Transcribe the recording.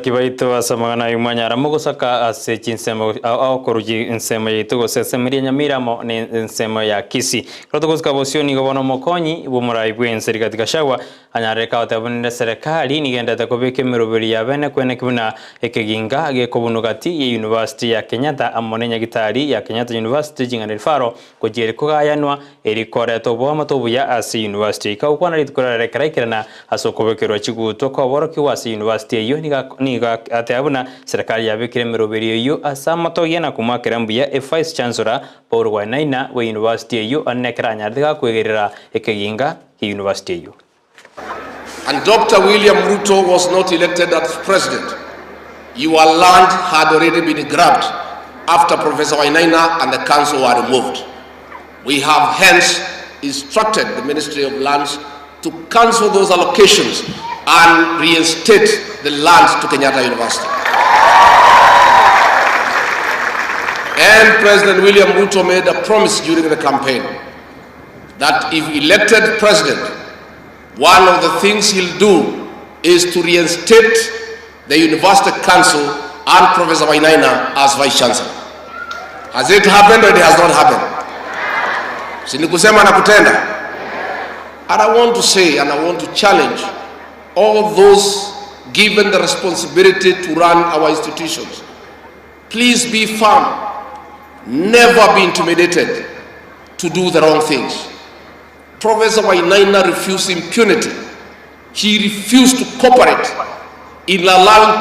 Ki baito ase amang'ana ayio mwanyara mogosaka ase chinsemo ao korwa ensemo yaito gose ensemo eria Nyamira amo ne ensemo ya Kisii. Ekero togosuka bosio nigo bono omokonyi bw'omorai bw'ense Rigathi Gachagua anyarire kagoteba buna ere serekari nigenderete kobeka emeroberi ya bene kweneki buna ekeginga gekobunwa gati ye University ya Kenyatta amo ne nyagitari ya Kenyatta University Teaching and Referral Gochia eri kogayanwa, eri koreta oboamate obuya ase university. Ikagokwana rituko riarero ekero aikerana ase okobekerwa chigutwa kw'aborokigwa ase university eyio, nigo ateba buna serikali yabekire emeroberio eyio ase amatogia na komoakera mbuya e Vice Chancellor Paul Wainaina bwe university eyio onye ekero anyarete gakwegerera ekeginga kie university eyio. And Doctor William Ruto was not elected as president, your land had already been grabbed after Professor Wainaina and the council were removed. We have hence instructed the Ministry of Lands to cancel those allocations and reinstate the lands to Kenyatta University. And President William Ruto made a promise during the campaign that if elected president, one of the things he'll do is to reinstate the University Council and Professor Wainaina as Vice Chancellor. Has it happened or it has not happened? Si ni kusema na kutenda? And I want to say and I want to challenge all those given the responsibility to run our institutions. Please be firm. Never be intimidated to do the wrong things. Professor Wainaina refused impunity. He refused to cooperate in allowing